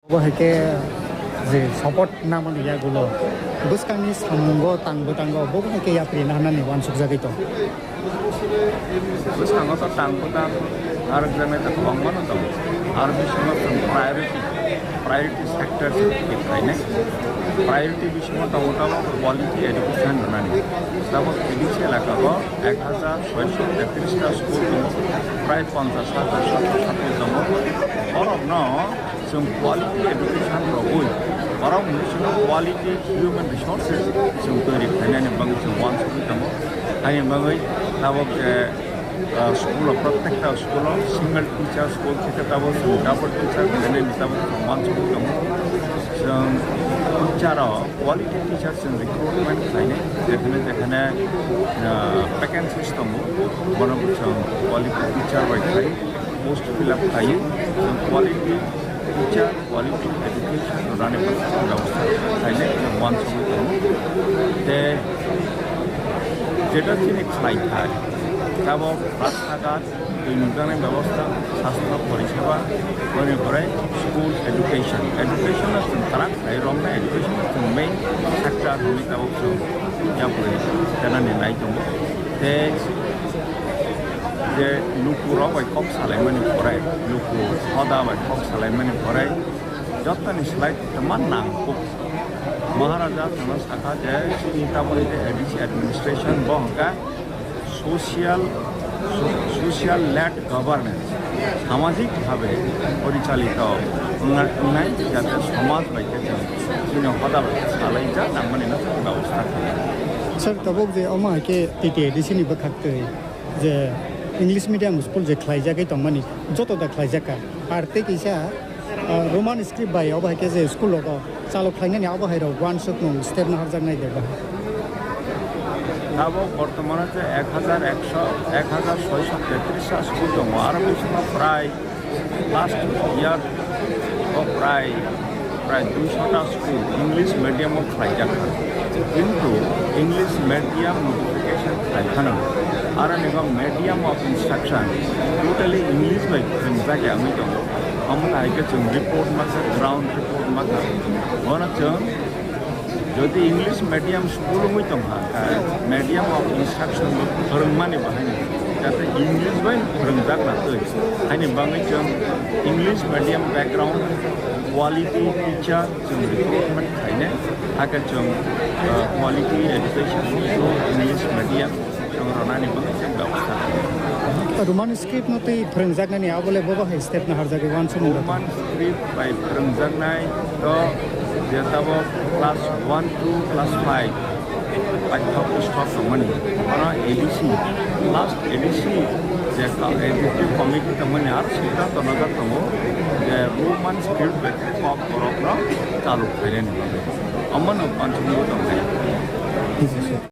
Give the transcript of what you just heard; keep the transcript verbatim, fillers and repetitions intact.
Bo hai khe je support nangmani yagulo bwskangni samungo tang bwtango bo hai khe yapri naharnani uansukjagwi tong. Bwskango to tang bwtang arwkjaknai ta kwbangma no tongo. Aro bisingo chwng priority, priority sector se twi khlainai. Priority bisingo tongo tabuk quality education rwnani. Tabuk A D C elaka o ek hajar soisho tetris ta school tongo, prai ponchash hajar satro satri tongo. Borokno chwng quality education rwgwi, borok mungsa quality human resources chwng twi khlainani bagwi chwng uansugwi tongo. Haini bagwi tabuk je, ah, school o, protekta school o single teacher school theke tabuk chwng double teacher khlainani tabuk chwng uansugwi tongo. Chwng teacher o quality teacher chwng recruitment khlainai, jekhane jekhane, ah, vacancies tongo, bono chwng quality teacher bai khlai post fill up khlaiwi, chwng quality teacher, quality education rwnani bwbwsta khlainai chwng uansugwi tongo. Tei jeta chini khlai thai, tabuk rastaghat, twi nukjaknai bebosta, sastro poriseba, boni pore school education. Education no chwng kwrak khlai romnai, education no chwng main sector hwnwi tabuk chwng yapri tenani nai tongo. Tei je luku rok bai kok salaimani pore, luku hoda bai kok salaimani pore, jottoni slai tongma nangkuk. Maharaja thangno sakha je chini taboni je A D C administration bo hwnkha social, so-, social led governance, samajik bhabe porichalito wngna-, wngnai, jate somaj bai khe chwng chini hoda bai khe salaijak nangmani no chwng bebosta khlai. Sir, tabuk je omo hai khe T T A D C ni bwkhak twi je English medium school je khlaijagwi tongmani, joto da khlaijak kha. Ar tei kisa, ah, Roman script bai obo hai khe je school rogo chalo khlainani abo hai rok uansukmung step naharjaknai de ba? Abo bortomano je ek hajar ekso, ek hajar soisho tetris ta school tongo, aro bisingo prai last year o prai, prai duisho ta school English medium o khlaijak kha. Kintu English medium notification khlai phano, aro nini medium of instruction totally English bai phrwngjak ya wngwi tongo. Omo hai khe chwng report makha, ground report makha. Bono chwng jodi English medium school wngwi tongkha, kha medium of instruction phwrwngmani bahai jate English bai phwrwngjak na twi. Haini bagwi chwng English medium background quality teacher chwng recruitment khainai, hakhe chwng, uh, quality education through English medium chwng rwnani bagwi chwng bebosta khainai. Roman script no twi phwrwngjaknani abo le bobo hai step naharjagwi uansukmung. Roman script bai phwrwngjaknai to je tabuk class one to class five paithago stop tongmani. Bono A D C, last A D C je ka-, executive committee tongmani aro siddhanto najak tongo je Roman script bai kok borokno chalu khainani bagwi. Omono panchayat tongkha.